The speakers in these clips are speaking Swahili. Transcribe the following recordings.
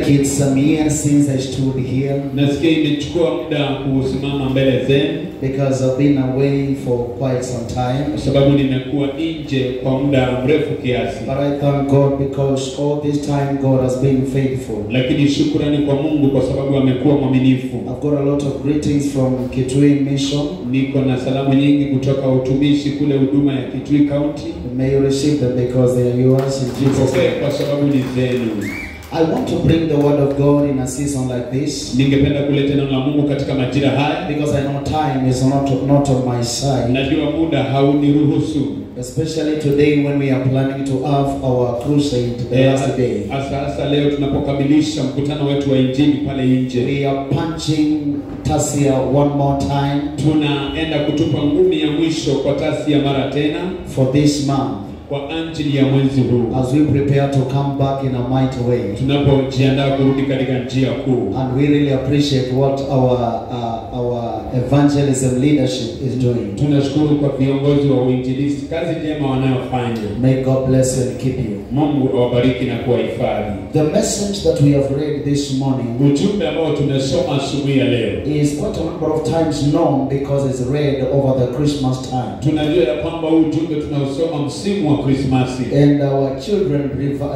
It's some years since I stood here. Nasikia imechukua muda kusimama mbele zenu because I've been away for quite some time. Kwa sababu nimekuwa nje kwa muda mrefu kiasi. But I thank God because all this time God has been faithful. Lakini shukrani kwa Mungu kwa sababu amekuwa mwaminifu. I've got a lot of greetings from Kitui Mission. Niko na salamu nyingi kutoka utumishi kule huduma ya Kitui County. May you receive them because they are yours in Jesus' name. Kwa sababu ni zenu. I want to bring the word of God in a season like this. Ningependa kuleta neno la Mungu katika majira haya. Because I know time is not on my side. Najua muda hauniruhusu. Especially today when we are planning to have our crusade the last day. Hasa leo tunapokamilisha mkutano wetu wa injili pale nje. We are punching Tasia one more time. Tunaenda kutupa ngumi ya mwisho kwa Tasia mara tena. For this month. Kwa ajili ya mwezi huu. As we prepare to come back in a mighty way. Tunapojiandaa kurudi katika njia kuu. And we really appreciate what our evangelism leadership is doing. Tunashukuru kwa viongozi wa uinjilisti kazi njema wanayofanya. May God bless you and keep you. Mungu awabariki na kuwahifadhi. The message that we have read this morning, ujumbe ambao tumesoma asubuhi ya leo, is quite a number of times known because it's read over the Christmas time. Tunajua ya kwamba ujumbe tunaosoma msimu wa Krismasi. And our children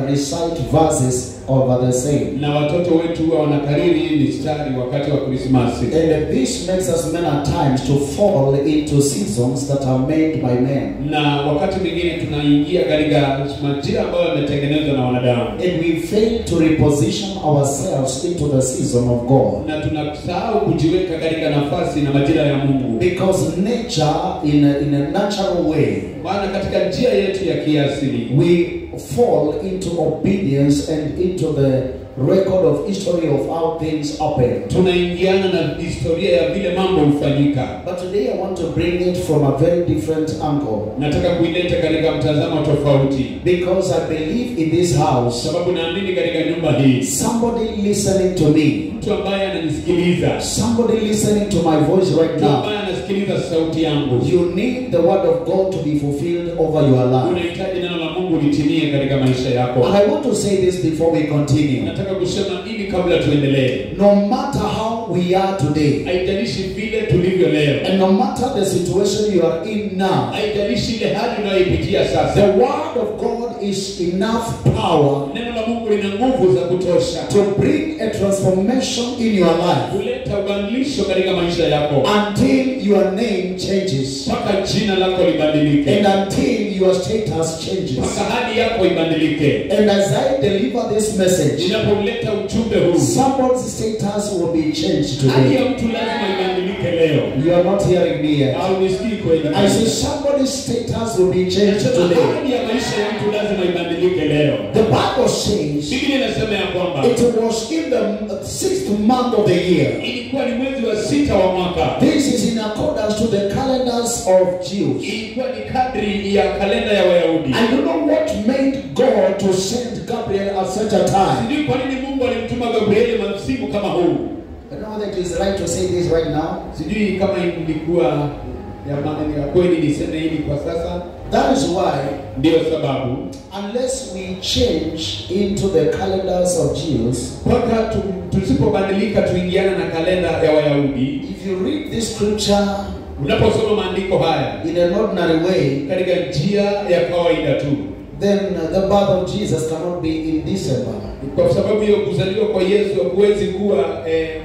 recite verses over the same. Na watoto wetu huwa wanakariri hii mistari wakati wa Krismasi. And this makes us many times to fall into seasons that are made by men. Na wakati mwingine tunaingia katika majira ambayo yametengenezwa na wanadamu. And we fail to reposition ourselves into the season of God. Na tunasahau kujiweka katika nafasi na majira ya Mungu. Because nature in a natural way, maana katika njia yetu ya kiasili, we fall into obedience and into the record of history of how things happen. Tunaingiana na historia ya vile mambo hufanyika. But today I want to bring it from a very different angle. Nataka kuileta katika mtazamo tofauti. Because I believe in this house. Sababu naamini katika nyumba hii. Somebody listening to me. Mtu ambaye ananisikiliza. Somebody listening to my voice right now. Mtu ambaye anasikiliza sauti yangu. You need the word of God to be fulfilled over your life. Unahitaji neno la Mungu litimie katika maisha yako. And I want to say this before we continue. Nataka kusema ili kabla tuendelee. No matter how we are today. Haijalishi vile tulivyo leo. And no matter the situation you are in now. Haijalishi ile hali unayoipitia sasa. The word of God is enough power. Neno la Mungu lina nguvu za kutosha. To bring a transformation in your life. Kuleta ubadilisho katika maisha yako. Until your name changes. Mpaka jina lako libadilike. And until your status changes. Mpaka hali yako ibadilike. And as I deliver this message, ninapoleta ujumbe huu, somebody's status will be changed today. Hali ya mtu lazima ibadilike leo. You are not hearing me yet. Haunisikii kweli. I say somebody's status will be changed today. Hali ya maisha ya mtu lazima ibadilike leo. The Bible says, Biblia inasema ya kwamba it was in the 6th month of the year. Ilikuwa ni mwezi wa 6 wa mwaka. This is in accordance to the calendars of Jews. Ilikuwa ni kadri ya kalenda ya Wayahudi. I don't know what made God to send Gabriel at such a time. Sijui kwa nini Mungu alimtuma Gabrieli msimu kama huu. I don't know whether it is right to say this right now. Sijui kama ilikuwa ya maana ya kweli niseme hili kwa sasa. That is why, ndio sababu, unless we change into the calendars of Jews, mpaka tusipobadilika tuingiane na kalenda ya Wayahudi. If you read this scripture, unaposoma maandiko haya in an ordinary way, katika njia ya kawaida tu, then the birth of Jesus cannot be in December. Kwa sababu hiyo kuzaliwa kwa Yesu hakuwezi kuwa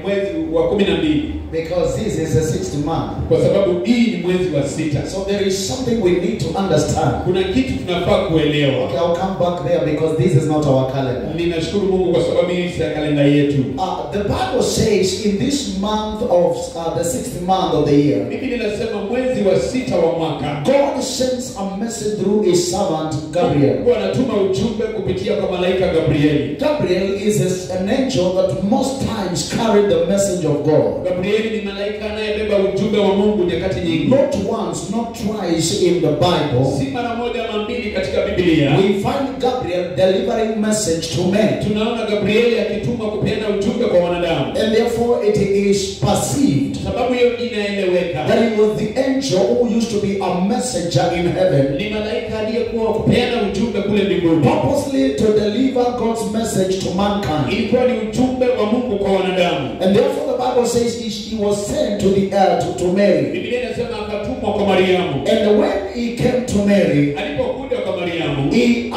mwezi wa 12. Because this is the 6th month. Kwa sababu hii ni mwezi wa 6. So there is something we need to understand. Kuna kitu tunafaa kuelewa. Okay, I'll come back there because this is not our calendar. Ninashukuru Mungu kwa sababu hii si kalenda yetu. The Bible says in this month of the 6th month of the year. Biblia inasema mwezi wa 6 wa mwaka. God sends a message through his servant Gabriel. Mungu anatuma ujumbe kupitia kwa malaika Gabrieli. Gabriel is an angel that most times carried the message of God. Gabrieli ni malaika anayebeba ujumbe wa Mungu nyakati nyingi. Not once, not twice in the Bible. Si mara moja ama mbili katika Biblia. We find Gabriel delivering message to men. Tunaona Gabrieli akituma kupeana ujumbe kwa wanadamu. And And therefore it is perceived Sababu hiyo inaeleweka. that he was the angel who used to be a messenger in heaven, Ni malaika aliyekuwa kupeana ujumbe kule mbinguni. purposely to deliver God's message to mankind. Ilikuwa ni ujumbe wa Mungu kwa wanadamu. And therefore the Bible says he was sent to the earth to Mary. Biblia inasema akatumwa kwa Mariamu. And when he came to Mary, Alipokuja kwa Mariamu, he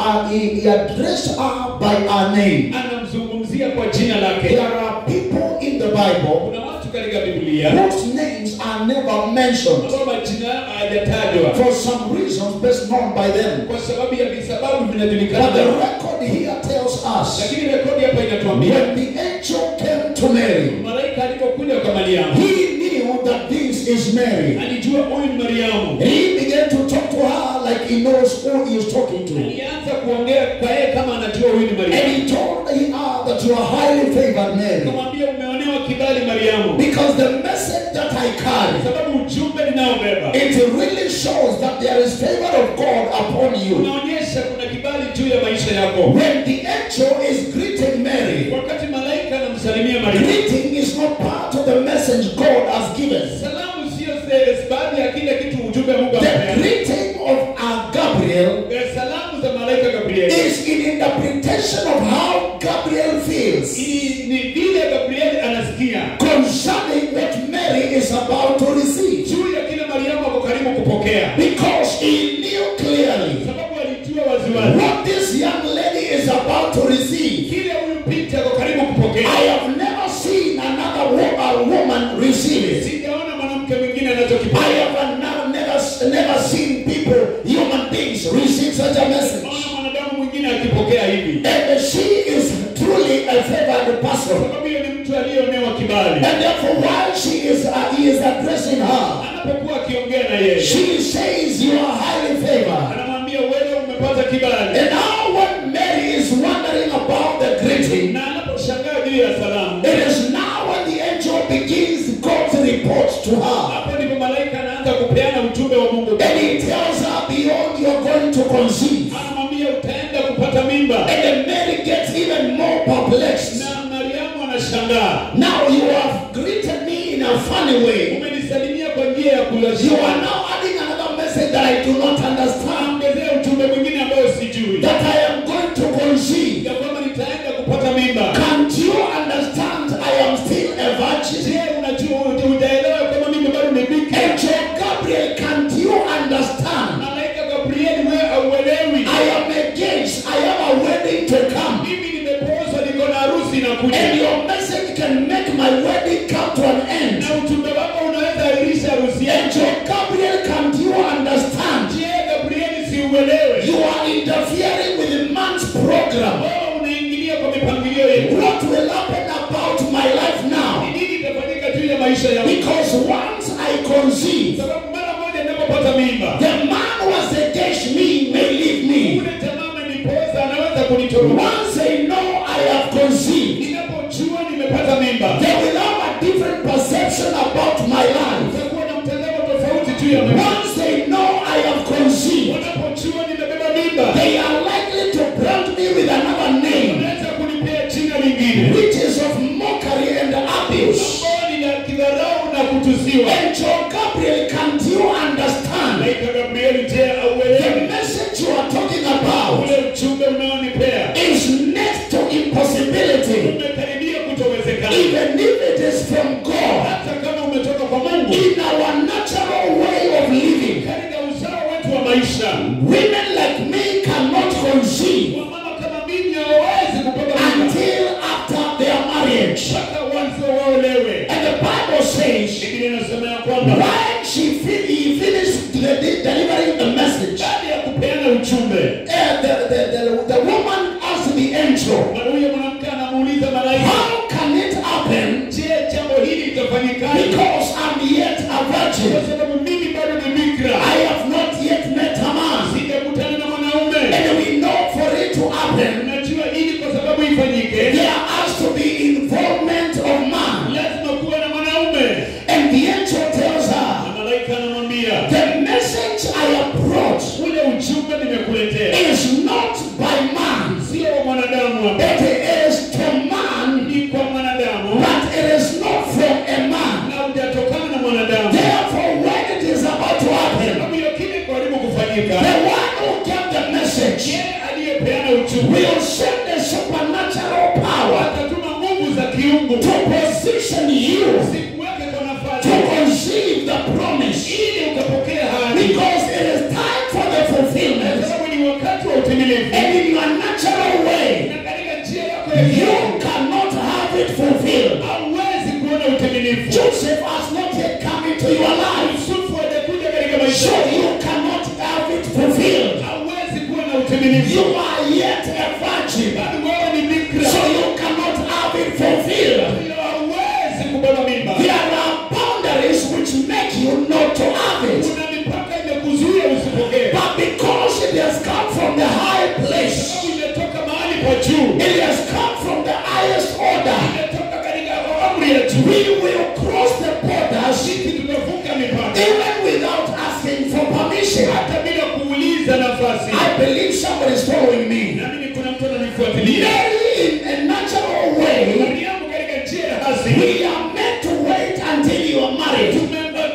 addressed her by her name. anamzungumzia kwa jina lake. There are people in the Bible Kuna watu katika Biblia whose names are never mentioned ambao majina yao hayajatajwa for some reasons best known by them. kwa sababu ya visababu vinajulikana. But the record here tells us Lakini rekodi hapa inatuambia when the angel came to Mary, malaika alipokuja kwa Mariamu he knew that this is Mary. alijua huyu ni Mariamu. He began to talk to her like he knows who he is talking to. Alianza kuongea kwa yeye kama anajua huyu ni And Mariamu. he told her that you are highly favored, Mary. Akamwambia umeonewa kibali Mariamu, Because the message that I carry, sababu ujumbe ninaobeba it really shows that there is favor of God upon you. unaonyesha kuna kibali juu ya maisha yako. When the angel is greeting Mary, Wakati malaika anamsalimia Mariamu, greeting is not part of the message God has given. salamu sio baadhi ya kile kitu ujumbe Mungu The amepeana. greeting of Gabriel Salamu za malaika Gabrieli is in interpretation of how Gabriel feels ni vile Gabrieli anasikia concerning what Mary is about to receive. juu ya kile Mariamu ako karibu kupokea, Because he knew clearly sababu alijua waziwazi what this young lady is about to receive. kile huyu binti ako karibu kupokea. I have never seen another woman receive it. Sijaona mwanamke mwingine anachokipokea. I have never seen people, human beings, receive such a message. Naona mwanadamu mwingine akipokea hivi, And she is truly a favored person. sababu hiyo ni mtu aliyeonewa kibali. And therefore, while he is addressing her, Anapokuwa akiongea na yeye, she says, "You are highly favored." anamwambia wewe umepata kibali. And now, when Mary is wondering about the greeting, Na anaposhangaa juu ya salamu, it is now when the angel begins God's report to her. hapo ndipo malaika anaanza kupeana ujumbe wa Mungu. And he tells her, "Behold, you are going to conceive." Anamwambia utaenda kupata mimba, And then Mary gets even more perplexed. na Mariamu anashangaa, Now you have greeted me in a funny way. umenisalimia kwa njia ya You kulazima, are now adding another message that I do not understand. ongezea ujumbe mwingine ambayo sijui, That I am going to conceive. ya kwamba nitaenda kupata mimba. Can't you understand I am still a virgin? Je, unajua utaelewa kama mimi bado ni bikira? Angel Gabriel, can't you understand? Malaika Gabrieli, wewe hauelewi. I am engaged. I have a wedding to come. Mimi nimepozwa, niko na harusi inakuja, And your message can make my wedding come to an end. na ujumbe wako unaweza ahirisha harusi yangu. Angel Gabriel, can't you understand? Je, Gabrieli, si uelewe? You are interfering with the man's program. Wewe unaingilia kwa mipangilio yetu. What will happen about my life now? Ni nini itafanyika juu ya maisha yangu? Because once I conceive, Sababu mara moja ninapopata mimba, the man who has engaged me may leave me. ule jamaa amenipoza, anaweza kunitoroka. Once they know I have conceived, Ninapojua nimepata mimba, they will have a different perception about my life. nitakuwa na mtazamo tofauti juu ya maisha. Once they know I have conceived, Wanapojua nimebeba mimba, they are likely to brand me with another name, wanaweza kunipea jina lingine which is of mockery and abuse. ambao ni la kidharau na kutusiwa. Angel Gabriel, can't you understand Malaika Gabrieli, je, the hauelewi message you are talking about ule ujumbe unaonipea is next to impossibility, umekaribia kutowezekana, even if it is from God? hata kama umetoka kwa Mungu. In our natural way of living, Katika uzao wetu wa maisha, women like me cannot conceive wamama kama mimi hawawezi kupata mimba until after their marriage. mpaka wanzo waolewe. And the Bible says, Biblia inasema ya kwamba when he finished delivering the message, baada ya kupeana ujumbe, the woman asked the angel, na huyo mwanamke anamuuliza malaika, "How can it happen? je, jambo hili litafanyikaje? Because I'm yet a virgin. Kwa sababu mimi bado ni bikira, I have not yet met a man." sijakutana na mwanaume. And we know for it to happen, Najua ili kwa sababu ifanyike, there has to be involvement of man. lazima kuwe na mwanaume. And the angel tells her, Na malaika anamwambia, "The message I have brought ule ujumbe position you Sikuweke kwa nafasi to conceive the promise, ili ukapokea ahadi, because it is time for the kwa fulfillment. sababu ni wakati wa utimilifu. And in your natural way, Na katika njia yako ya you kiungu cannot have it fulfilled. hauwezi kuona utimilifu. Joseph has not yet come into your life, Yusufu hajakuja katika maisha so yako, you cannot have it fulfilled. hauwezi kuwa na utimilifu. You are yet a virgin, Bado wewe ni bikira, so you cannot have it fulfilled. hauwezi kubeba mimba. There are boundaries which make you not to have it. Kuna mipaka imekuzuia usipokee, But because it has come from the high place, sababu imetoka mahali pa juu, it has come from the highest order, imetoka katika amri ya juu. we will cross the borders Sisi tumevuka mipaka even without asking for permission. hata bila kuuliza nafasi. I believe somebody is following me. Naamini kuna mtu ananifuatilia. Mary, in a natural way, Mariamu katika njia ya asili, we are meant to wait until you are married.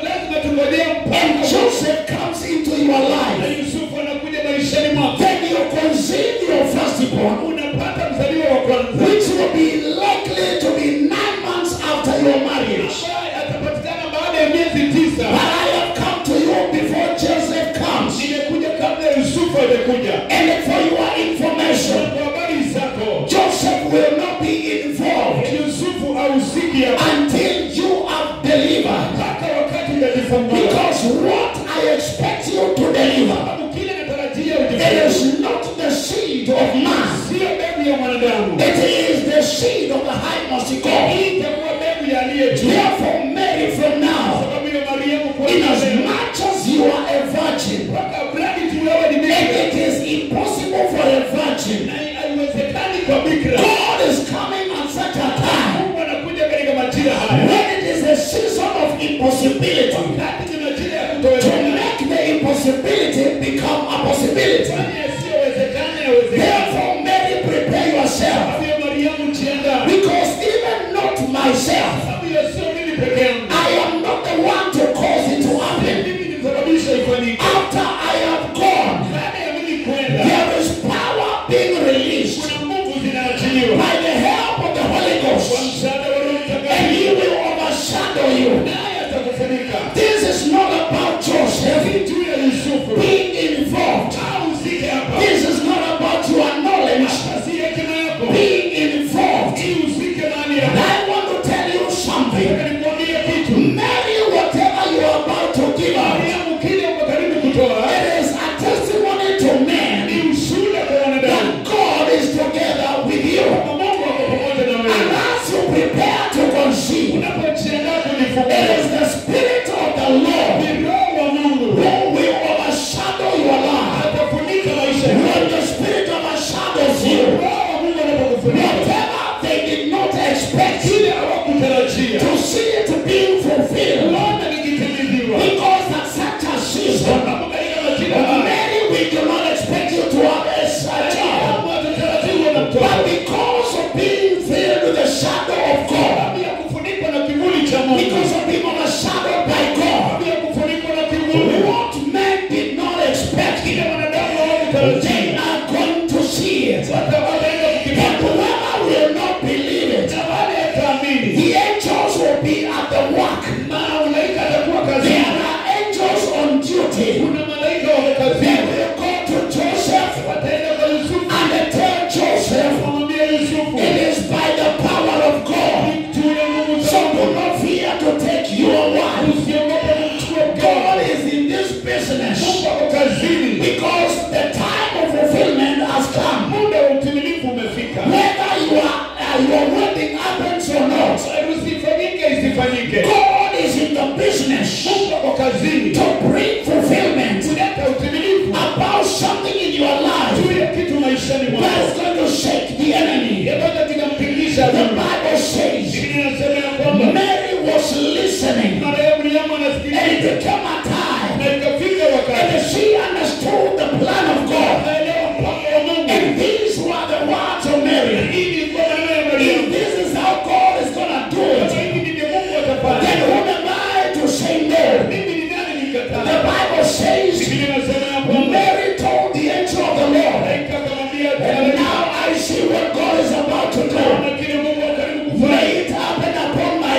Lazima tungojee And mpaka Joseph comes into your na life. Yusufu anakuja maishani mwako, Then you conceive your firstborn, unapata mzaliwa wa kwanza which will be likely to be 9 months after your marriage. ambaye atapatikana baada ya miezi 9. But I have come to you before Joseph comes. Nimekuja kabla Yusufu hajakuja. And for your information, Kwa habari zako, Joseph will not be involved Yusufu ahusiki hapa until you have delivered. mpaka wakati utajifungua. Because what I expect you to deliver, Sababu kile natarajia it ujifungue is not the seed of man, sio mbegu ya mwanadamu, it is the seed of the highmost God. hii itakuwa mbegu ya aliye juu. Therefore, Mary, from now, Sababu ya Mariamu in kuanzia as leo, much as you are a virgin, mpaka mradi tu wewe ni and bikira, it is impossible for a virgin, na haiwezekani kwa bikira. God is coming at such a time Mungu anakuja katika majira haya, when it is a season of impossibility wakati ni majira ya to kutowezekana, make the impossibility become a possibility. fanya yasiyowezekana yawezekane. Therefore, Mary, prepare yourself, Sababu ya Mariamu jiandaa, because even not myself, sababu ya sio mimi peke yangu, I am not the one to cause it to happen. mimi nilisababisha ifanyike. After I have gone, Baada ya mimi kwenda, there is power being released kuna nguvu zinaachiliwa by the help of the Holy kwa Ghost, msaada wa Roho and Mtakatifu, He will overshadow you. naye atakufunika. This is not about Joseph Si juu ya Yusufu being involved. ahusike hapa, This is not about your knowledge hata si hekima yako being involved. ihusike mahali And hapa. I want to tell you something. Nataka nikwambie kitu, Mary, whatever you are about to give out, Mariamu, kile uko karibu kutoa it is a testimony to men ni ushuhuda kwa wanadamu that God is together with you. kwamba Mungu ako pamoja na And wewe. as you prepare to conceive, Unapojiandaa it kujifungua, is the Spirit of the Lord ni Roho wa Mungu who will overshadow your life. atafunika maisha yako. When the Spirit overshadows you, Roho wa Mungu anapokufunika, whatever they did not expect kile hawakutarajia to see it being fulfilled, kuona kikitimiliwa, because at such a season, sababu katika majira haya many we do not expect you to have a child. Mariamu hatatarajiwa na But mtoto, because of being filled with the shadow of God, sababu ya kufunikwa na kivuli cha Mungu, because of being overshadowed by God, sababu ya kufunikwa na kivuli, what men did not expect, kile wanadamu they hawakutarajia are going to see it. wataenda And kukipata, whoever will not believe it, na wale hataamini, the angels will be at the work. malaika atakuwa There kazini. are angels on duty. Kuna malaika wako They kazini, will go to Joseph wataenda kwa Yusufu, and they tell Joseph, wamwambie Yusufu, it is by the power of God. juu ya nguvu So za do Mungu, not fear to take your wife. usiogope kumchukua mke wako. God is in this business Mungu ako kazini, because the time of fulfillment has come. muda wa utimilifu umefika. Whether your wedding happens or not, Harusi ifanyike isifanyike, God is in the business Mungu ako kazini to bring fulfillment kuleta utimilifu about something in your life juu ya kitu maishani that mwako is going to shake the enemy. ambacho kinamtingisha The adui. Bible says Biblia inasema ya kwamba Mary was listening, Mariamu and it anasikiliza became a time, na ikafika wakati and she understood the plan of God. akaelewa mpango wa Mungu. And these were the words of Mary. Hii ilikuwa maneno ya If Mariamu. this is how God is going to do it, Kama hivi ndivyo Mungu atafanya, then who am I to say no? mimi ni nani The nikatae? Bible says Biblia inasema ya kwamba Mary told the angel of the Lord, malaika akamwambia, and now I see what God is about to do. na kile Mungu akaribu kufanya, May it happen upon my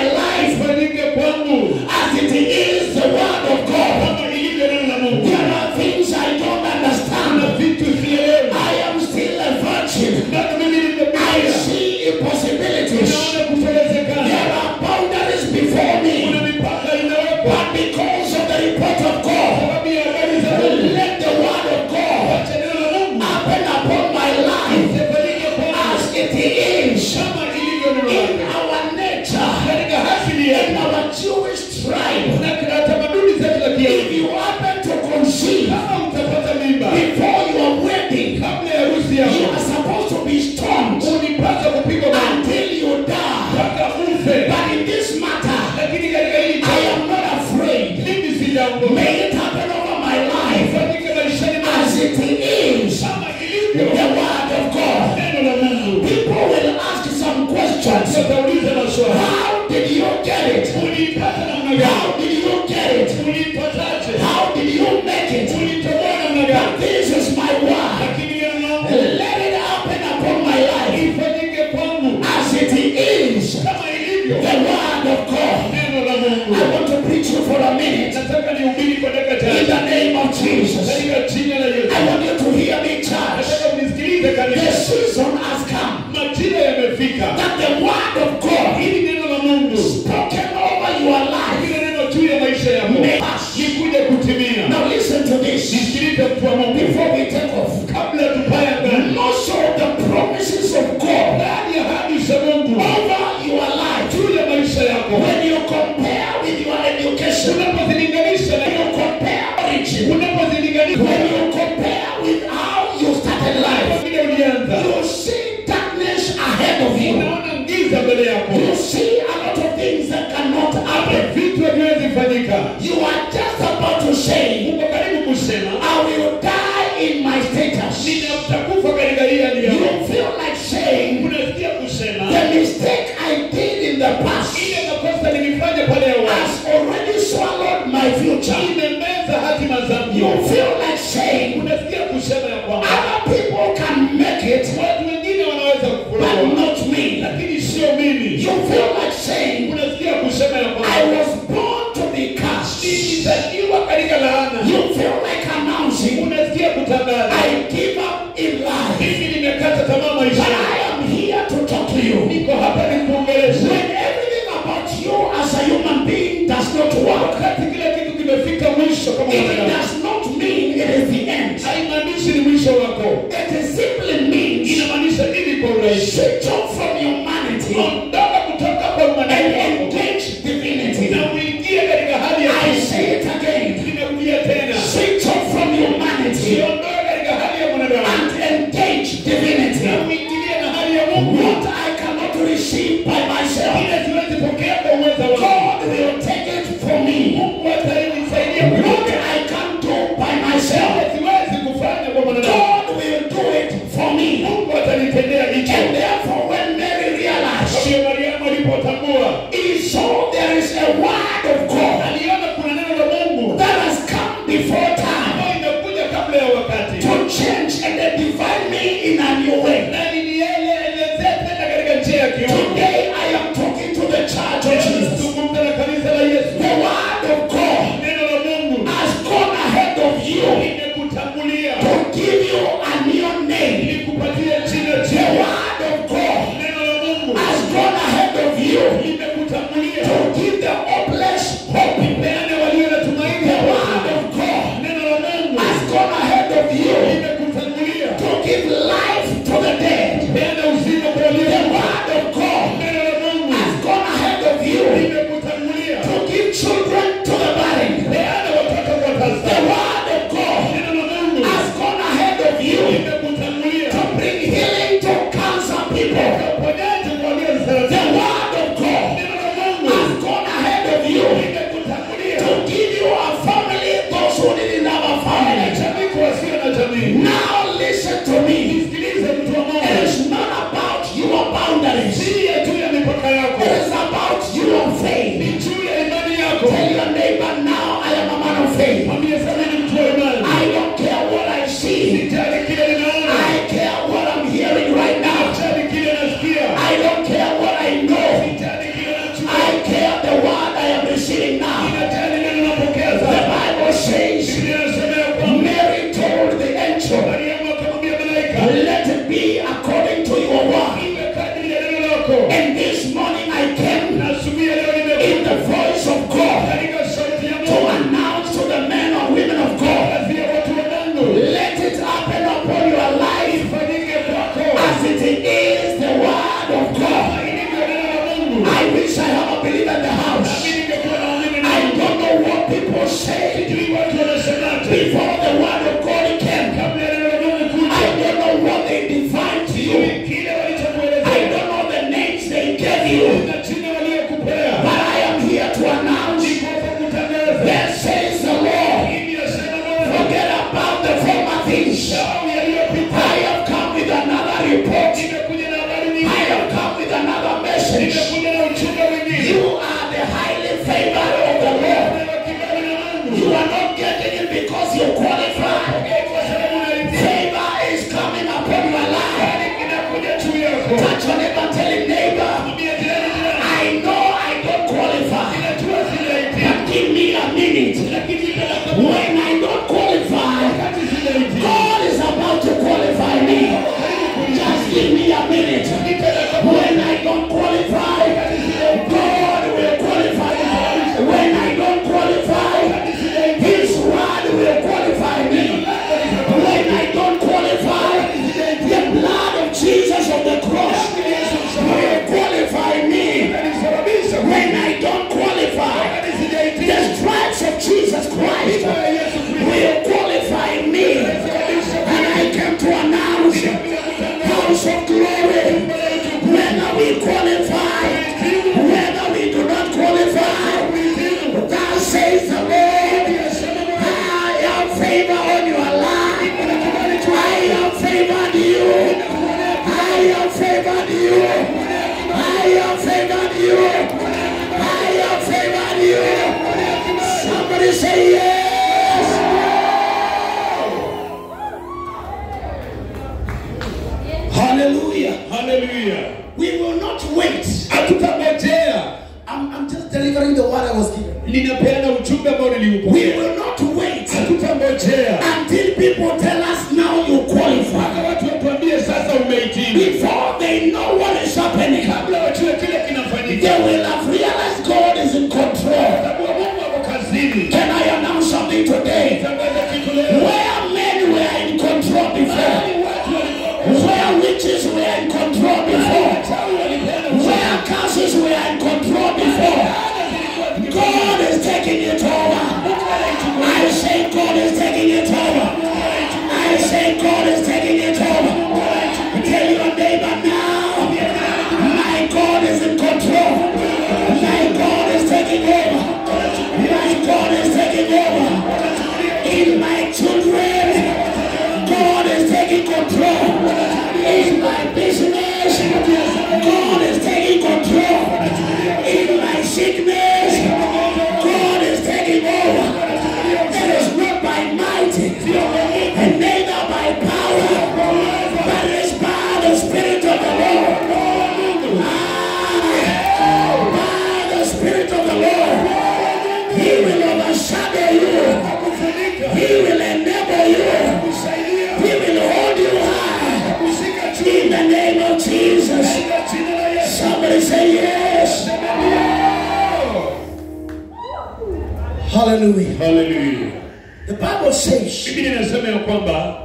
shwari. How did you get it? Uliipata namna gani? How did you get it? Uliipataje? How did you make it? Ulitoboa namna But gani? this is my word. Lakini neno langu Let it happen upon my life ifanyike kwangu as it is kama ilivyo the word of God. neno la Mungu. I want to preach you for a minute Nataka nihubiri kwa dakika in chache the name of Jesus. katika jina la Yesu. I want you to hear me, church. Nataka mnisikilize The kanisa. season has come Majira yamefika that the word of God ili neno la Mungu spoken over your life kile neno juu ya maisha yako may pass. likuje kutimia. Now listen to this Nisikilize mtu wa Mungu, before we take off. kabla tupae angani, Most of the promises of God baadhi ya ahadi za Mungu over your life, juu ya maisha yako, when you compare with your education, unapozilinganisha na when you compare origin, unapozilinganisha when you compare with how you started life, vile ulianza, you see darkness ahead of you. unaona giza mbele yako, You see a lot of things that cannot happen. vitu haviwezi fanyika. You are just about to say, Uko karibu kusema I will die in my status. nitakufa katika hii hali yangu. You feel like saying, Unasikia kusema the mistake I did in the past ile makosa nilifanya pale awali has already swallowed my future. imemeza hatima zangu. You feel like saying, Unasikia kusema ya kwamba other people can make it, watu wengine wanaweza but kufurahi, not me. lakini sio mimi. You feel like saying, Unasikia kusema ya I kwamba was born to be cursed. nilizaliwa katika laana. You feel like announcing, Unasikia kutangaza I give up in life. mimi nimekata tamaa But maisha. I am here to talk to you. Niko hapa nikuongeleshe. When everything about you as a human being does not work, Wakati kila kitu kimefika mwisho kama it mwanadamu, does not mean it is the end. haimaanishi ni mwisho wako. It simply means Inamaanisha nini kwa urahisi? switch off from humanity Ondoka kutoka kwa and mwanadamu wako engage divinity. na uingie katika hali ya I say it again. Ninarudia tena, Switch off from humanity jiondoe katika hali ya mwanadamu and engage divinity. na uingilie na hali ya Mungu. What I cannot receive by myself, Ile siwezi pokea kwa uwezo wangu, God will take it for me. Mungu atanisaidia What kupokea. I can't do by myself, Ile siwezi kufanya kwa mwanadamu, God will do it for me. Mungu atanitendea hicho. And therefore, when Mary Kwa realized, hiyo Mariamu alipotambua, he saw there is a word of God aliona kuna neno la Mungu that has come before time ambayo inakuja kabla ya wakati, to change and then divide me in a new way. na nilielezea tena katika njia ya kiungu. Today, I am talking to the church of Leo Jesus. nazungumza na kanisa la Yesu. The word of God Neno la Mungu has gone ahead of you limekutangulia to give you a new name. likupatie jina The jipya. word of God Neno la Mungu has gone ahead of you limekutangulia to give the hopeless hope. peane walio na tumaini. The word of God Neno la Mungu has gone ahead of you limekutangulia to give life to the dead. peane uzima kwa walio. The word of God Neno la Mungu has gone ahead of you limekutangulia to give children to the barren. peane watoto kwa The tasa. word of God Neno la Mungu has gone ahead of you limekutangulia to bring healing to cancer people. uponyaji kwa walio na The saratani. word of God Neno la Mungu has gone ahead of you limekutangulia to give you a family, those who didn't have a family. jamii kwa wasio na jamii. Now listen to me. Nisikilize mtu wa It Mungu, is not about your boundaries. si ya juu ya mipaka yako, It is about your faith. ni juu ya imani yako. Tell your neighbor now, I am a man of faith. Mwambie sasa ni mtu wa imani. I don't care what I see. Sijali kile ninaona, I care what I'm hearing right now. sijali kile nasikia, I don't care what I know. sijali kile najua. I care the word I am receiving now. Ninajali neno napokea The sasa. Bible says Biblia inasema ya kwamba Mary told the angel, Mariamu akamwambia malaika, let it be according to your word. iwe kadiri ya neno lako. And this morning I came Na asubuhi ya leo in nimekuja the voice of God katika sauti ya to Mungu announce to the men and women of God, kutangazia watu wa Mungu, let it happen upon your life ifanyike kwako as it is the word of God. kama ilivyo neno la Mungu. I wish I have a believer in the house. Nami ningekuwa naamini I na don't know what people say sijui watu wanasemaje before the word of God came. kabla ya neno la Mungu kuja. I don't know what they defined to you. Sijui kile I walichokuelezea don't know the names they gave you. na jina waliyokupea. But I am here to announce, Niko hapa kutangaza there says the Lord, hivi asema Bwana, forget about the former things. sahau yaliyopita. I have come with another report. Nimekuja na habari I nyingine, have come with another message. nimekuja na ujumbe niliupokea. We will not wait Hatutangojea until people tell us now you qualify. mpaka watu watuambie sasa umehitimu. Before they know what is happening, Kabla wajue kile kinafanyika, they will have realized God is in control. sababu Mungu ako kazini. Can I announce something today? Tangaza kitu leo. Where men were in control before, Mahali watu walikuwa where witches were in control before, wachawi walipeana where curses were in control before, laana zilikuwa zikifanyika. God is taking it over. I say God is taking it over. I say God is taking it over. Tell your neighbor now, my God is in control. My God is taking over. My God is taking over. In my children, God is taking control. In my business, God is taking control. In my sickness, God is taking over. It is not by might and neither by power, but it is by the Spirit of the Lord. By the Spirit of the Lord, He will overshadow you. He will enable you. He will hold you high. In the name of Jesus. Somebody say yes. Hallelujah. Hallelujah. The Bible says, Biblia inasema ya kwamba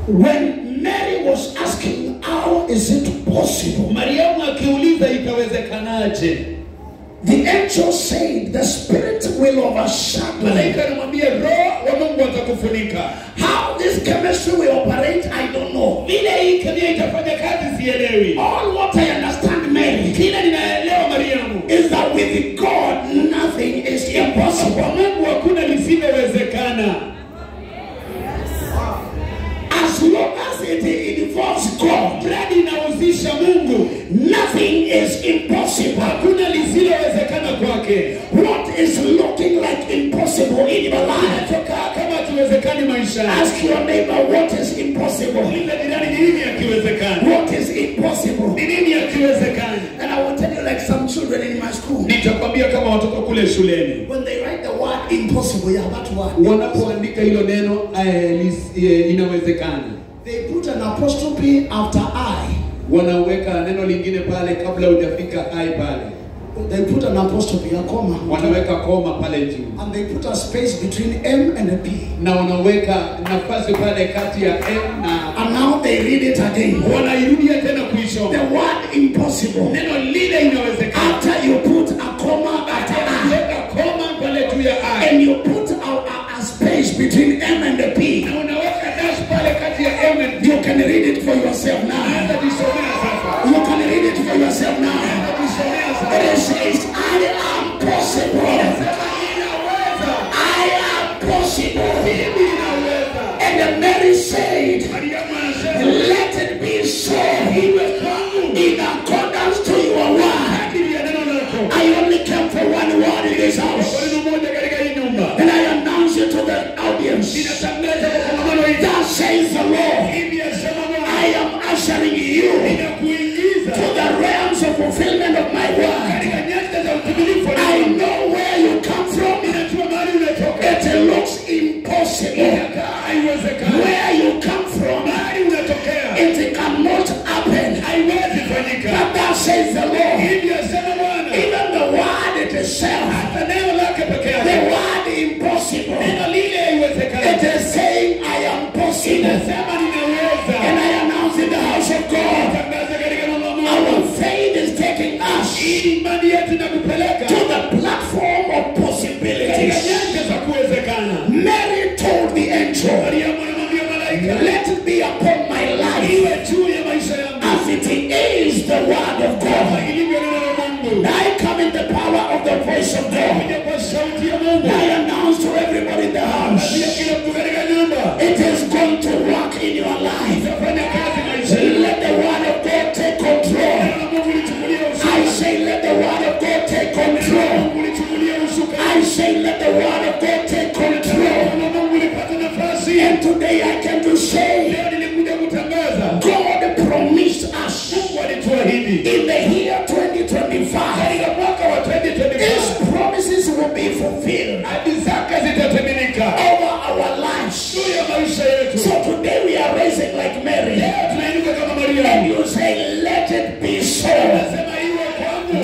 when Mary was asking, how is it possible? Mariamu akiuliza itawezekanaje, The angel said, the Spirit will overshadow you. malaika anamwambia Roho wa Mungu atakufunika. How this chemistry will operate, I don't know. Vile hii kemia itafanya kazi sielewi. All what I understand, Mary, Kile ninaelewa Mariamu, is that with God, nothing is impossible. kwa Mungu hakuna lisilowezekana. As long as it involves God, Mradi inahusisha Mungu, nothing is impossible. hakuna lisilowezekana kwake. What is looking like impossible in your life? Kinachokaa kama hakiwezekani maishani, Ask your neighbor, what is impossible? uliza jirani, ni nini hakiwezekani? What is impossible? Ni nini hakiwezekani? And I will tell you, like some children in my school, Nitakwambia kama watoto kule shuleni when they write the word impossible, yeah, that word, wanapoandika hilo neno inawezekana, they put an apostrophe after I. wanaweka neno lingine pale kabla hujafika I pale, They put an apostrophe, a comma, wanaweka koma pale juu and they put a space between M and a P. na wanaweka nafasi pale kati ya M na, And now they read it again. wanairudia tena kuisoma The word impossible. neno lile inawezekana. After you put a comma after I, Weka koma pale juu ya I and you put a space between M and the P, na unaweka dash pale kati ya M and P. you can read it for yourself now. Anza jisomea sasa, You can read it for yourself now. anza jisomea sasa. It says, I am possible. Sema ninaweza, I am possible. mimi ninaweza. And then Mary said, Mariamu anasema let it be so iwe kwangu in accordance to your word. kadiri ya neno lako. I only came for one word in this Kwa house. neno moja katika hii nyumba And I announce it to the audience. ninatangaza kwa kongamano hili, Thus says the Lord, hivi asema Bwana, I am ushering you ninakuingiza to the realms of fulfillment of my word. katika nyanja za utimilifu wa I neno. know where you come from. Ninajua mahali unatoka, It looks impossible. inakaa haiwezekani. Where you come from, Mahali unatokea it cannot happen. haiwezi fanyika. But thus says the Lord, Hivi asema Bwana, even the word itself, hata neno lake peke the yake, word impossible, neno lile haiwezekani. it is saying I am possible. Inasema ninaweza. And I announce in the house of God, Tangaza katika neno la Mungu, our faith is taking us imani yetu inakupeleka to the platform of katika possibilities. nyanja za kuwezekana. Mary told the angel, Mariamu anamwambia malaika, let it be upon my life iwe juu ya maisha yangu as it is the word of kama God. ilivyo neno la Mungu. I come in the power of the voice of God. Kuja kwa sauti ya Mungu, I announce to everybody in the ambia house, kila mtu katika nyumba, it is going to work in your life. itafanya kazi maisha yako. Let the word of God take control. Neno la Mungu lichukulie I usukani. say, let the word of God take Neno la control. Mungu lichukulie usukani. I say, let the word of God take control. Neno la Mungu lipate nafasi. And today I came to say, Leo nilikuja kutangaza, God promised us Mungu alituahidi in the year 2025, katika mwaka wa 2025 His promises will be fulfilled.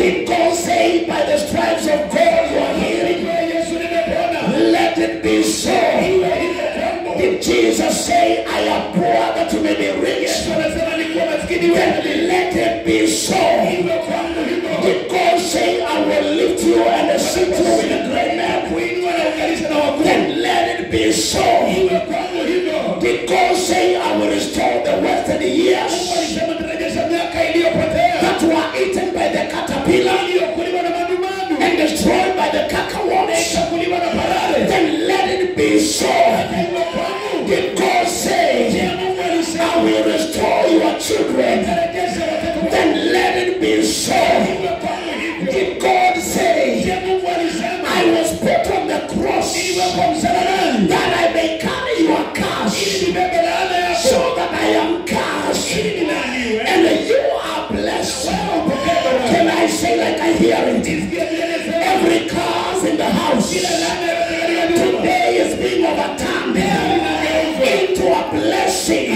Did God say by the stripes of God you are healed? Yesu nimepona. Let it be so. Iwe hivyo kwangu. Did Jesus say, I am poor that you may be rich? Yesu anasema nilikuwa maskini wewe. Then let it be so. Iwe kwangu hivyo. Did God say, I will lift you and sit you with the great man? Kuinua na ukalisha na wakuu. Then let it be so. Iwe kwangu hivyo. Did God say, I will restore the wasted Mungu years alisema nitarejesha miaka iliyopotea. that were eaten by the caterpillar Iliyokuliwa na madumadu. and destroyed by the cacahuates? Ikakuliwa na parare. Then let it be so. Iwe kwangu. Did God say, Je, Mungu alisema I will restore your children? nitarejesha watoto wangu. Then let it be so. Iwe kwangu hivyo. Did God say, Je, Mungu alisema I was put on the cross niliwekwa msalabani that I may carry your curse, ili nibebe laana yako so that I am cursed ili nilaaniwe and you are blessed? wewe upokee baraka. Can I say like I hear it? Sikia vile nasema. Every curse in the house Kila laana yote katika nyumba today is being overturned into a blessing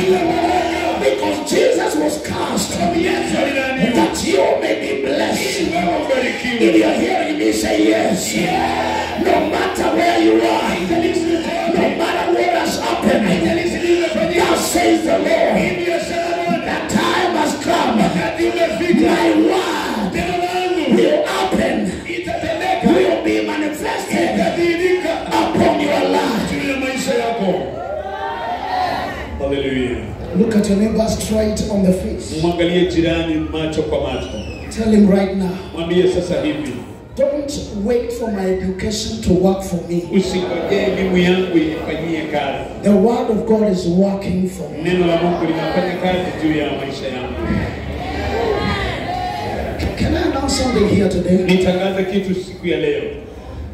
because Jesus was cursed sababu Yesu alilaaniwa that you may be blessed. ili wewe ubarikiwe. If you're hearing me, say yes. No matter where you are, Haijalishi uko wapi, no matter what has happened, haijalishi nini imefanyika, thus says the Lord, hivi yasema Bwana, the time has come. wakati umefika, My word neno langu will happen, itatendeka, will be manifested itadhihirika upon your life. juu ya maisha yako. Haleluya. Look at your neighbor straight on the face. Mwangalie jirani macho kwa macho, Tell him right now, mwambie sasa hivi, don't wait for my education to work for me. usingojee elimu yangu ifanyie kazi. The word of God is working for me. Neno la Mungu linafanya kazi juu ya maisha yangu. Can I announce something here today? Nitangaze kitu siku ya leo.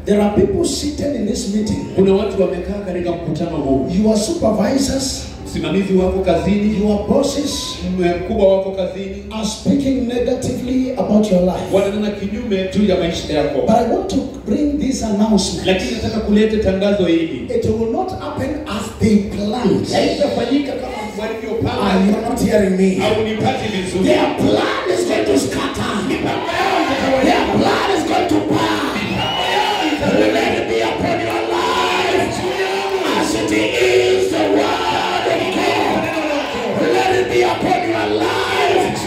There are people seated in this meeting. Kuna watu wamekaa katika mkutano huu, Your supervisors, msimamizi wako kazini, your bosses mkubwa wako kazini, are speaking negatively about your life. wananena kinyume juu ya maisha yako, But I want to bring this announcement. lakini nataka kuleta tangazo hili. It will not happen as they planned. Haitafanyika kama walivyopanga. And you're not hearing me. Au nipate vizuri. Their plan is going to scatter. Mipango yao itatawanyika. Their plan is going to pass. Mipango yao itawanyika. Let it be upon your life as it is the word of God. Let it be upon your life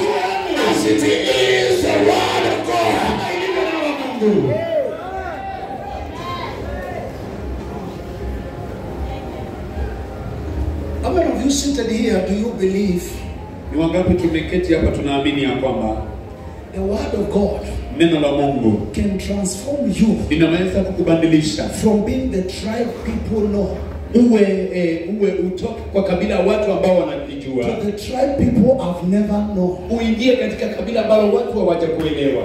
as it is the word of God. Kama ilivyo neno la Mungu. How many of you seated here do you believe Ni wangapi tumeketi hapa tunaamini ya kwamba the word of God neno la Mungu can transform you linaweza kukubadilisha from being the tribe people know uwe utoke kwa kabila watu ambao wanalijua to the tribe people have never known? uingie katika kabila ambalo watu hawajakuelewa.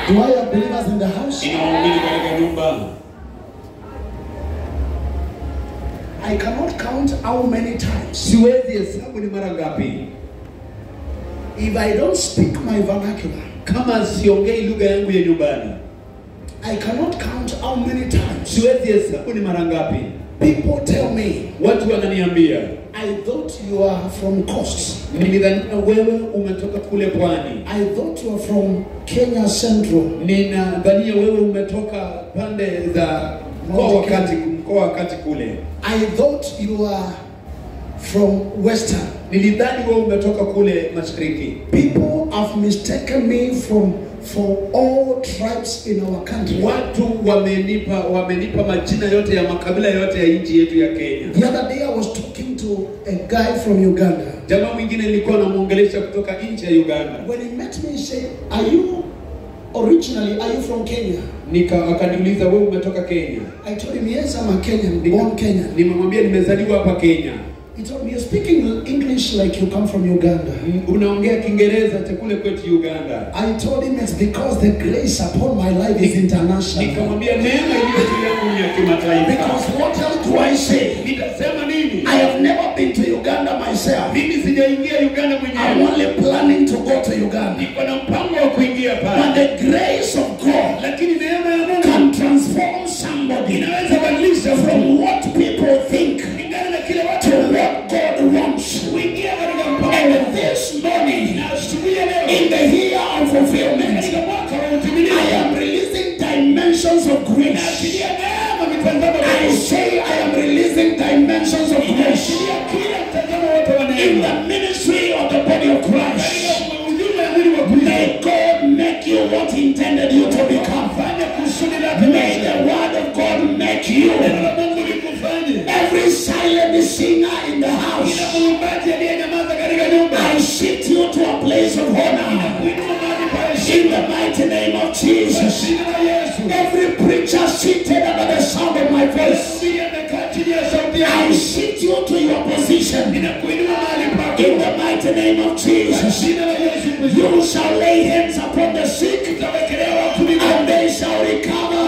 Do I have believers in the house? Ninawaamini katika nyumba. I cannot count how many times. Siwezi hesabu ni mara ngapi. If I don't speak my vernacular, Kama siongei lugha yangu ya nyumbani, I cannot count how many times siwezi hesabu ni mara ngapi. people tell me, Watu wananiambia, I thought you are from coast. nilidhania wewe umetoka kule pwani, I thought you are from Kenya Central. ninadhania wewe umetoka pande za mkoa wa kati, mkoa wa kati kule, I thought you are from Western. nilidhani wewe umetoka kule mashariki. People have mistaken me for all tribes in our country. Watu wamenipa majina yote ya makabila yote ya nchi yetu ya Kenya. The other day I was talking to a guy from Uganda. Jamaa mwingine nilikuwa namuongelesha kutoka nchi ya Uganda. When he met me, he said, "Are you originally, are you from Kenya?" Akaniuliza, wewe umetoka Kenya? I told him, "Yes, I'm a Kenyan, born Kenyan." Nimemwambia nimezaliwa hapa Kenya. He told me, "You're speaking English like you come from Uganda." Unaongea Kiingereza cha kule kwetu Uganda. I told him it's because the grace upon my life is international. Nikamwambia neema iliyo juu yangu ni ya kimataifa. Because what else do I say? Nitasema nini? I have never been to Uganda myself. Mimi sijaingia Uganda I'm mwenyewe. only planning to go to Uganda. Niko na mpango wa kuingia But pale. the grace of God Lakini neema ya Mungu can transform somebody inaweza badilisha from what people think kulingana na kile watu to what God wants. kuingia katika mpango. And this morning, Na asubuhi ya leo in the year of fulfillment, katika grace. Naachilia neema mitazamo I say I am releasing dimensions of grace Naachilia kila mtazamo wote wa in neema the ministry of the body of Christ. katika huduma ya mwili wa Kristo. May God make you what He intended you to become. Fanya kusudi lake May the word of God make you. Neno la Mungu likufanye. Every silent singer in the house, Kila muimbaji aliyenyamaza katika nyumba, I shift you to a place of honor. kuinua mahali pa In heshima the mighty name of kwa Jesus. jina la Yesu. Every preacher seated under the sound of my voice, Mhubiri amekaa chini ya sauti I yangu, shift you to your position. ninakuinua mahali pako In the mighty name of kwa Jesus. jina la Yesu Kristo. You shall lay hands upon the sick Utawekelea wafu mikono, and they shall recover.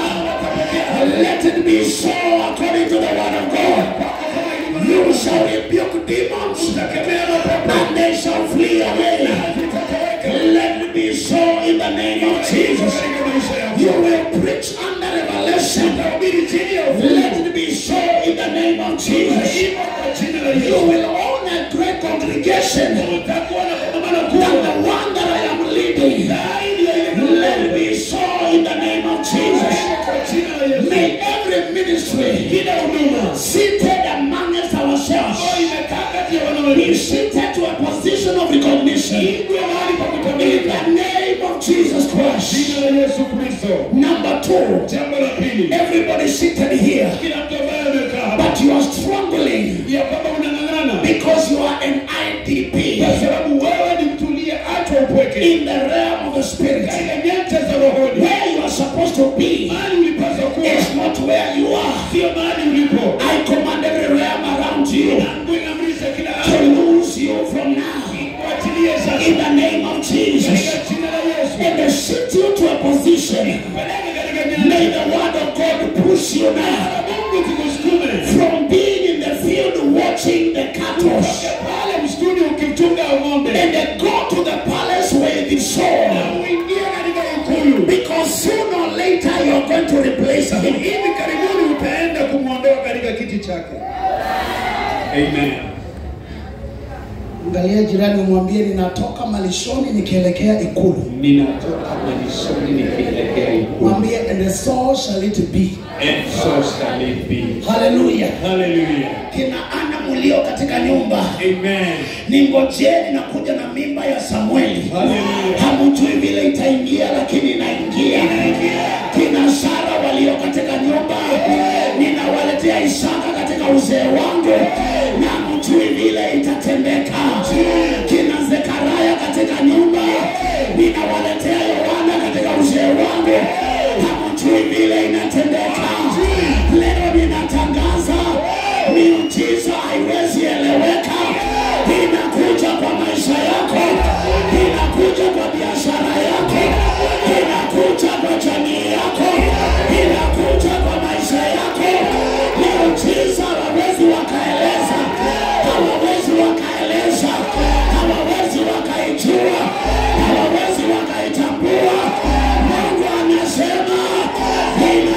Let it be so according to the word of God. kwako kama ilivyo. You shall rebuke demons Utakemea mapepo and they shall flee away. zitatoweka Let it be so in the name of Jesus. katika maisha yako. You will preach under revelation. Utahubiri chini ya ufunuo. Let it be so in the name of Jesus. Hivyo kwa jina la You Yesu. will own a great congregation Utakuwa na kongamano than kubwa the one that I am leading. zaidi ya ile Let it be so in the name of Jesus. kwa jina la Yesu. May every ministry Kila huduma seated amongst ourselves ambayo imekaa kati ya be wanawake seated to a position of recognition iwe mahali pa in kutambulika. the name of Jesus Christ. Jina la Yesu Kristo. Number two, Jambo la pili, everybody seated here, kila mtu ambaye amekaa hapa but you are struggling ya kwamba unang'ang'ana because you are an IDP kwa sababu wewe ni mtu uliyeachwa upweke in the realm of the spirit. katika nyanja za rohoni. Where you are supposed to be Mahali ulipaswa kuwa is not where you are. sio mahali ulipo. I command every realm around you Mungu inaamrisha kila to ardhi lose you from now kuachilie sasa in the name of Jesus katika jina la Yesu. and they shift you to a position. Peleke katika nyanja May the word of God push you now Mungu zikusukume from being in the field watching the cattle Utoke pale msituni ukichunga ng'ombe and then go to the palace where it is sold. uingie katika ikulu. Because sooner or later you are going to replace him. Hivi karibuni utaenda kumwondoa katika kiti chake. Amen. Angalia jirani umwambie ninatoka malishoni nikielekea ikulu. Ninatoka malishoni nikielekea ikulu. Mwambie and so shall it be. And so shall it be. Hallelujah. Hallelujah. Kina Ana mulio katika nyumba, Amen. ningojeni nakuja na mimba ya Samueli. Hallelujah. Hamjui vile itaingia, lakini inaingia. Kina Sara walio katika nyumba, ninawaletea Isaka katika uzee wangu, na hamjui vile itatendeka. Kina Zekaria katika nyumba, ninawaletea Yohana katika uzee wangu, hamjui vile inatendeka. Leo ninatangaza miujiza haiwezi eleweka, inakuja kwa maisha yako, inakuja kwa biashara yako, inakuja kwa jamii yako, inakuja kwa maisha yako. Miujiza hawawezi wakaeleza, hawawezi wakaeleza, hawawezi wakaijua, hawawezi wakaitambua. Mungu anasema ina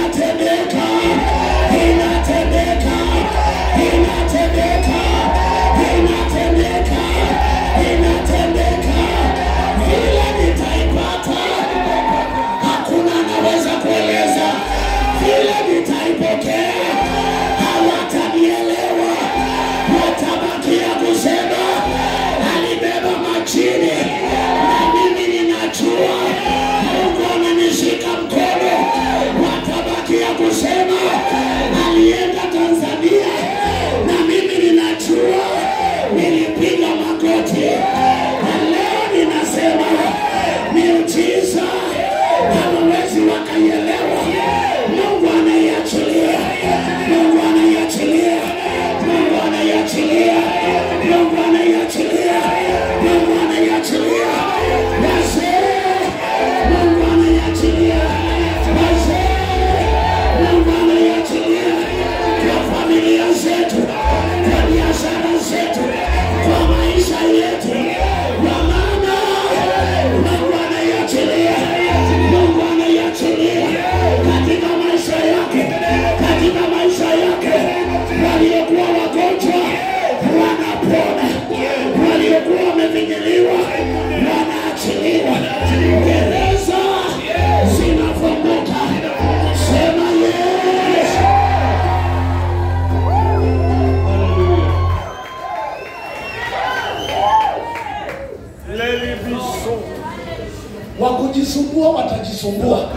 Kujisumbua watajisumbua.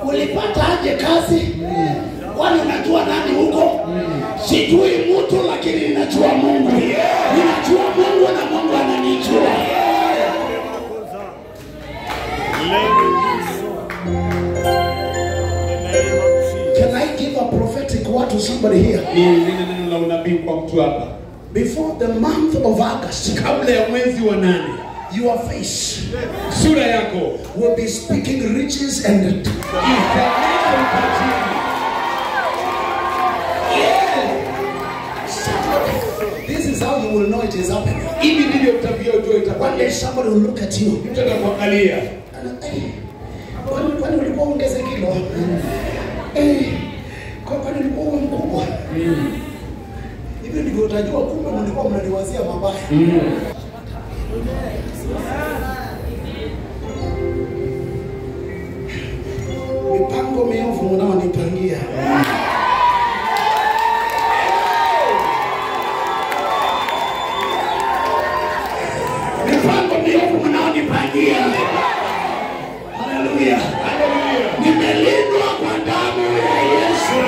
Ulipata aje kazi? Kwani unajua nani huko? Sijui mtu lakini ninajua Mungu. Ninajua Mungu na Mungu ananijua. Can I give a prophetic word to somebody here? Neno la unabii kwa mtu hapa. Before the month of August, kabla ya mwezi wa 8, your face, sura yako, will be speaking riches and somebody, this is how you will know it is happening. One day somebody will look at you. And, hey, kwani ulikuwa ongeze kilo? Kwani ulikuwa mkubwa? Hivi ndivyo utajua kumbe mlikuwa mnaniwazia mabaya. Mipango miovu mnaonipangia. Mipango miovu mnaonipangia. Haleluya. Nimelindwa kwa damu ya Yesu.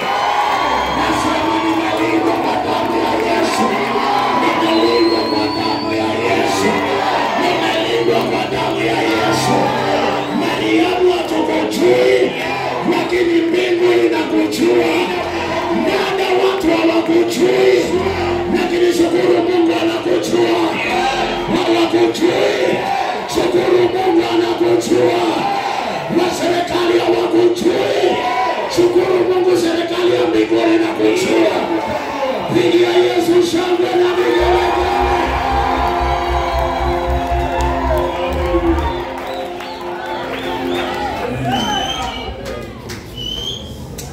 Nasema nimelindwa kwa damu ya Yesu. Nimelindwa kwa damu ya Yesu. Nimelindwa kwa damu ya Yesu. Mariamu hatukujui, lakini mbingu inakujua. Nada watu hawakujui, lakini shukuru Mungu anakujua. Hawakujui, shukuru Mungu anakujua. Wa serikali hawakujui, shukuru Mungu serikali ya mbinguni inakujua. Pigia Yesu shangwe na vigelegele.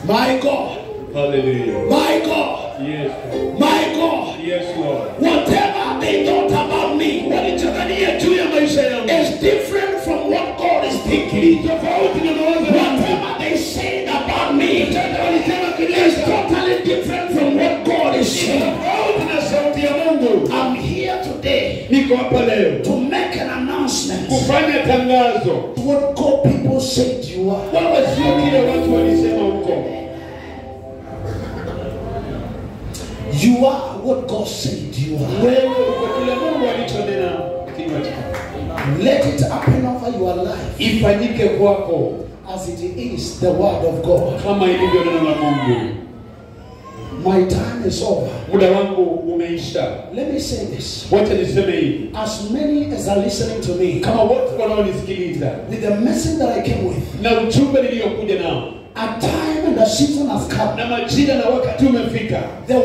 My God. Hallelujah. My God. Yes. My God. Yes, Lord. Whatever they thought about me is different from what God is thinking. Whatever they said about me is totally different from what God is saying. I'm here today to make an announcement. What God people said you are. You are what God said you are. Let it happen over your life as it is the word of God. My time is over. Let me say this. As many as are listening to me, with the message that I came with, a time and a season has come. The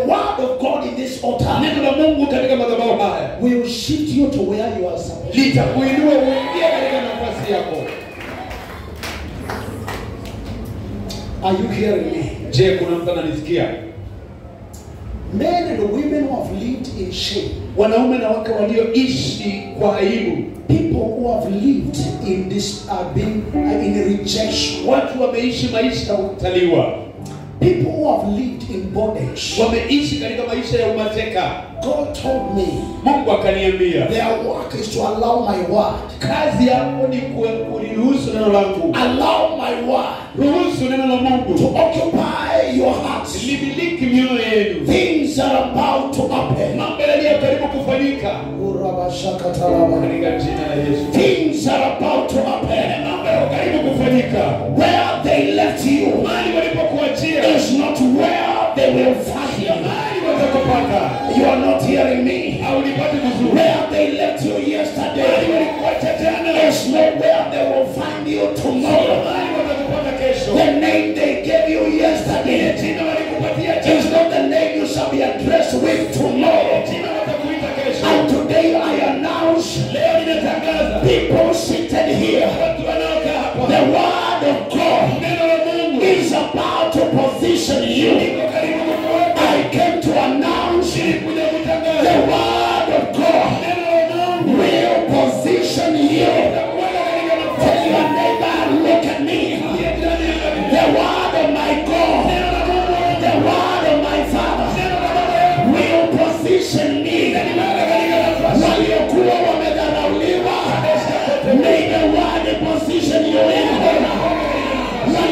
word of God in this altar will shift you to where you are supposed to be. Are you hearing me? Men and women who have lived in shame, people who have lived in this being in rejection, people who have lived in bondage. God told me their work is to allow my word. Allow my word to occupy your heart. Things are about to happen. Things are about to happen. Where they left you is not where they will find you. You are not hearing me. Where they left you yesterday is not where they will find you tomorrow. The name they gave you yesterday is not the name you shall be addressed with tomorrow. And today I announce, people seated here, the word of God is about to position you. I came to announce the word of God will position you. Tell your neighbor, look at me. The word of my God, the word of my Father will position me. May the word position you.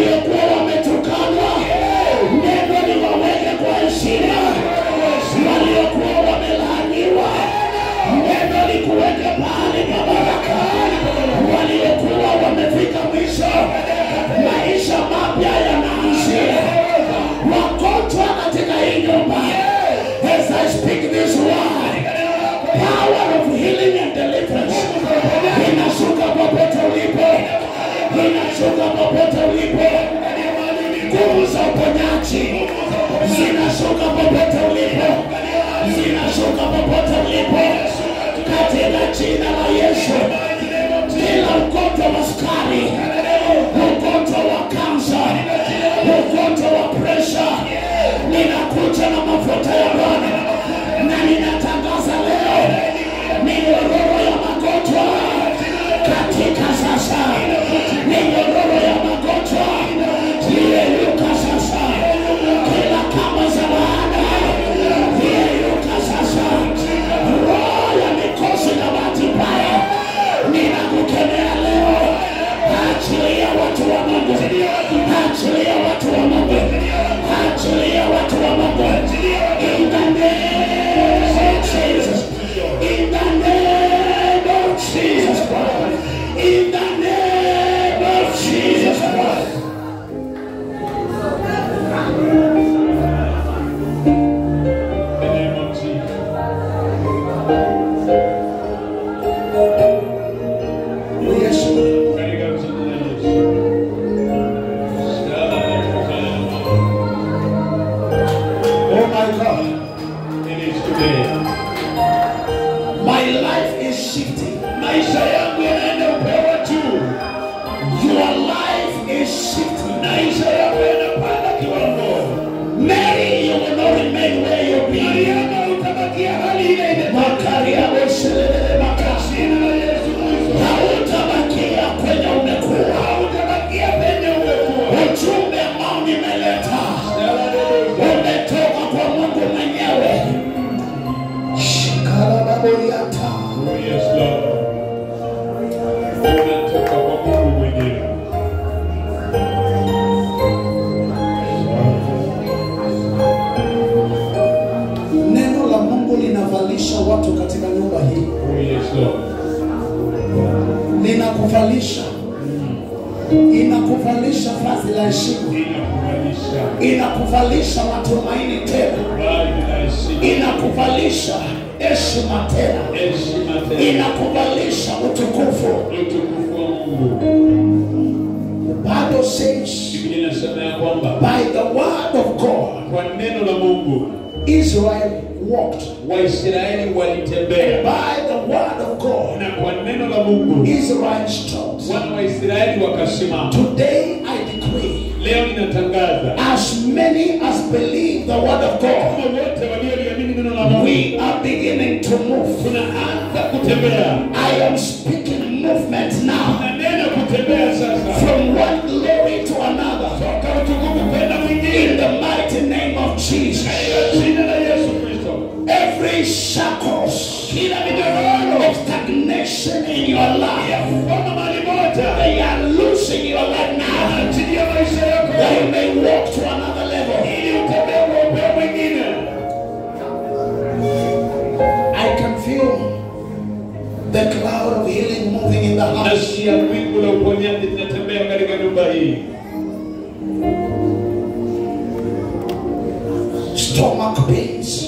Waliokuwa wametukanwa, neno liwaweke kwa heshima. Waliokuwa wamelaaniwa, neno likuweke pahali pa baraka. Waliokuwa wamefika mwisho, maisha mapya yanaanzia. Wagonjwa katika hii nyumba, as I speak this word, power of healing and deliverance inashuka popote ulipo, inashuka popote ulipo. Nguvu za uponyaji zinashuka popote ulipo, zinashuka popote ulipo, katika jina la Yesu. Kila ugonjwa wa sukari, ugonjwa wa kansa, ugonjwa wa presha, ninakuja na mafuta ya Bwana na ninatangaza leo minyororo ya magonjwa katika sasa, minyororo ya magonjwa yeyuka sasa, kila kamba za laana yeyuka sasa, roho ya mikosi na bahati mbaya ninakukemea leo. Achilia watu wa Mungu, achilia watu wa Mungu, achilia watu wa Mungu. In the name of Jesus, in the name of Jesus Christ, in the name of Jesus Christ. In the name of Jesus. Yes. Katika jina la Yesu. Oh my God, It is today. my life is shifting. Maisha yangu yanaenda upeo wa juu. Your life is shifting. Maisha yako yanapanda kiwango. Mary, you will not remain where you be. Mariamu, utabakia hali ile ile. Makaria weshelele makasi. Jina la Yesu Kristo. Hautabakia kwenye umekuwa. Hautabakia penye umekuwa. Ujumbe ambao nimeleta umetoka kwa Mungu mwenyewe. Shikarababoriata. Oh yes, Lord. Umetoka kwa Mungu mwenyewe. Neno la Mungu linavalisha watu katika nyumba hii. Oh yes, Lord. Linakuvalisha. Inakuvalisha vazi la heshima. Inakuvalisha. Inakuvalisha matumaini tena. Vazi la heshima. Inakuvalisha heshima tena. Heshima tena. Inakuvalisha utukufu. Utukufu wa Mungu. The Bible says, Biblia inasema ya kwamba by the word of God, kwa neno la Mungu Israel walked. Waisraeli walitembea, By the word of God, na kwa neno la Mungu Israel stopped. wana wa Israeli wakasimama. Today I decree, Leo ninatangaza as many as believe the word of God, kama wote walioliamini neno la Mungu, we are beginning to move. tunaanza kutembea. I am speaking movement now, Tunanena kutembea sasa, from one glory to another, toka utukufu kwenda in mwingine, the mighty name of Jesus. katika jina la Yesu Kristo. Every shackles Kila minyororo of stagnation in your life, ya kukwama mahali moja, they are losing your life now, achilia maisha yako that you may walk to another level. ili utembee kwa upeo mwingine. I can feel the cloud of healing moving in the house. Nasikia wingu la uponyaji linatembea katika nyumba hii. Stomach pains,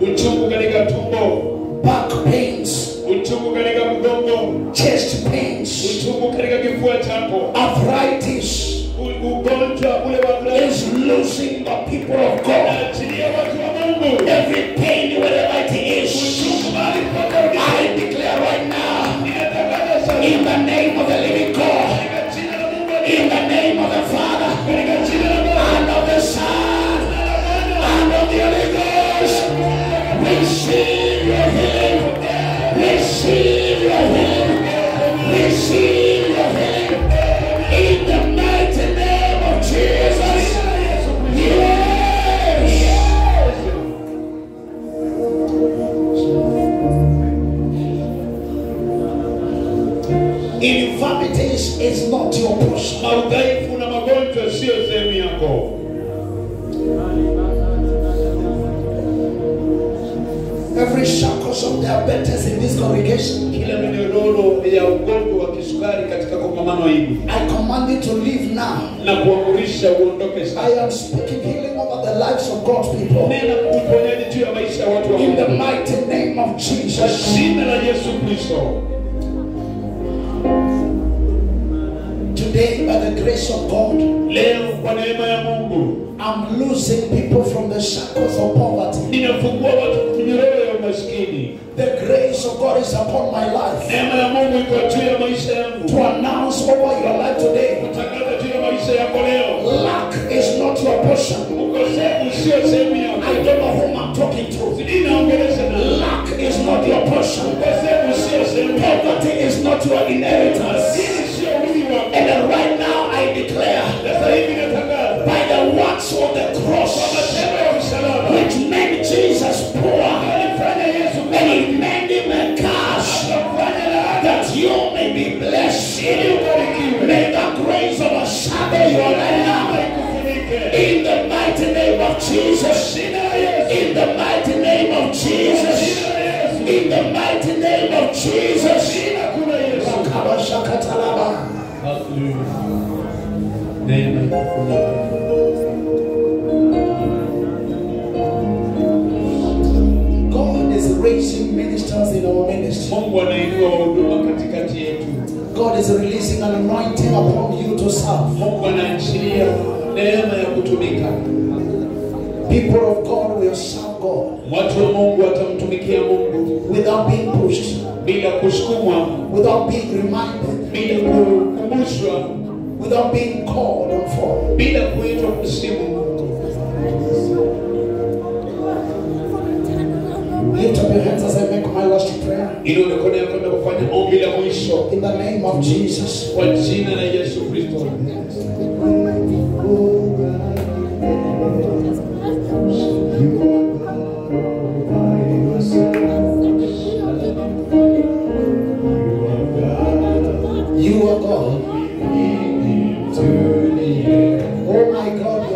Uchungu katika tumbo, back pains, uchungu katika mgongo, chest pains, uchungu katika kifua chako, arthritis ugonjwa ule wa blood. is losing the people of God. Achilia watu wa Mungu. Every pain, wherever it is, Uchungu mahali popote ulipo. I declare right now, Ninatangaza sasa in the name of the living God, katika jina la Mungu aliye in the name of the Father, katika jina la Baba and of the Son, and of the Holy Ghost, receive your healing, receive your healing, receive your healing, in the mighty name of Jesus. Yes. portion. Maudhaifu na magonjwa sio sehemu yako. Every shackles of diabetes in this congregation, Kila minyororo ya ugonjwa wa kisukari katika kongamano hili, I command you to leave now. na kuamurisha uondoke sasa. I am speaking healing over the lives of God's people. Nena uponyaji juu ya maisha ya watu wa In the Mungu. mighty name of Kwa Jesus. jina la Yesu Kristo. Today, by the grace of God, Leo kwa neema ya Mungu I'm losing people from the shackles of poverty. ninafungua watu minyororo ya umaskini. The grace of God is upon my life Neema ya Mungu iko juu ya maisha yangu. to announce over your life today. Kutangaza juu ya maisha yako leo. Lack is not your portion. Ukosefu sio sehemu yako. I don't know whom I'm talking to. Sijui naongelesha na Lack is not your portion. ukosefu sio sehemu yako. Poverty is not your inheritance. Maskini sio urithi wako. And right now I declare, Sasa hivi natangaza by the works of the cross, kwa matendo ya msalaba which made Jesus poor, alifanya Yesu and he made him a curse, akamfanya laana that you may be blessed. ili ubarikiwe. May the grace overshadow your life now. Ikufunike. In the mighty name of Jesus. Jina la Yesu. In the mighty name of Jesus. Jina la Yesu. In the mighty name of Jesus. Jina kuna Yesu. Rakabashakatalaba. Hallelujah. Neema ikufunike. God is raising ministers in our ministry. Mungu anainua wahuduma katikati yetu. God is releasing an anointing upon you to serve. Mungu anaachilia neema ya kutumika. People of God will serve God Watu wa Mungu watamtumikia Mungu without being pushed, bila kusukumwa, without being reminded, bila kukumbushwa, without being called on for. bila kuitwa kusimu. Lift up your hands as I make my last prayer. Inua mikono yako na kufanya ombi la mwisho In the name of Jesus. kwa jina la Yesu Kristo. You are God. Oh my God,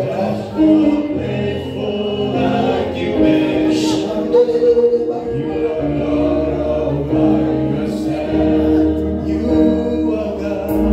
you are God.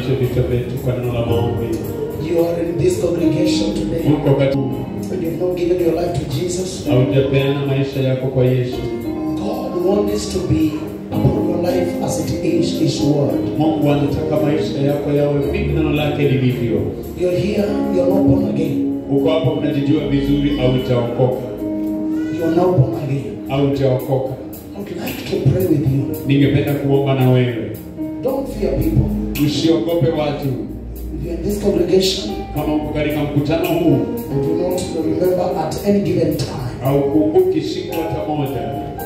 Tuinamishe vichwa vyetu kwa neno la maombi. You are in this congregation today. Uko katika And you've not given your life to Jesus. haujapeana maisha yako kwa Yesu. God wants to be upon your life as it is His word. Mungu anataka maisha yako yawe vipi neno lake lilivyo. You're here, you're not born again. Uko hapo unajijua vizuri, haujaokoka. You're not born again. Haujaokoka. I would like to pray with you. Ningependa kuomba na wewe. Don't fear people. Usiogope watu. If you're in this congregation Kama uko katika mkutano huu and do not remember at any given time haukumbuki siku hata moja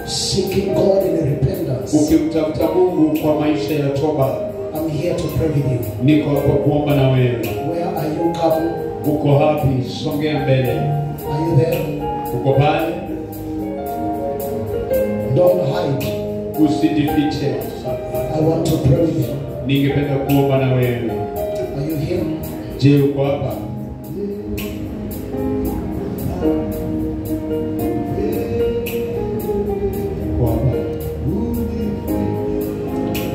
seeking God in repentance, ukimtafuta Mungu kwa maisha ya toba, I'm here to pray with you. niko hapa kuomba na wewe. Where are you come? Uko wapi? Songea mbele. Are you there? Uko pale? Don't hide. Usijifiche. I want to pray with you. Ningependa kuomba na wewe. Are you here? Je, uko hapa? Uko hapa?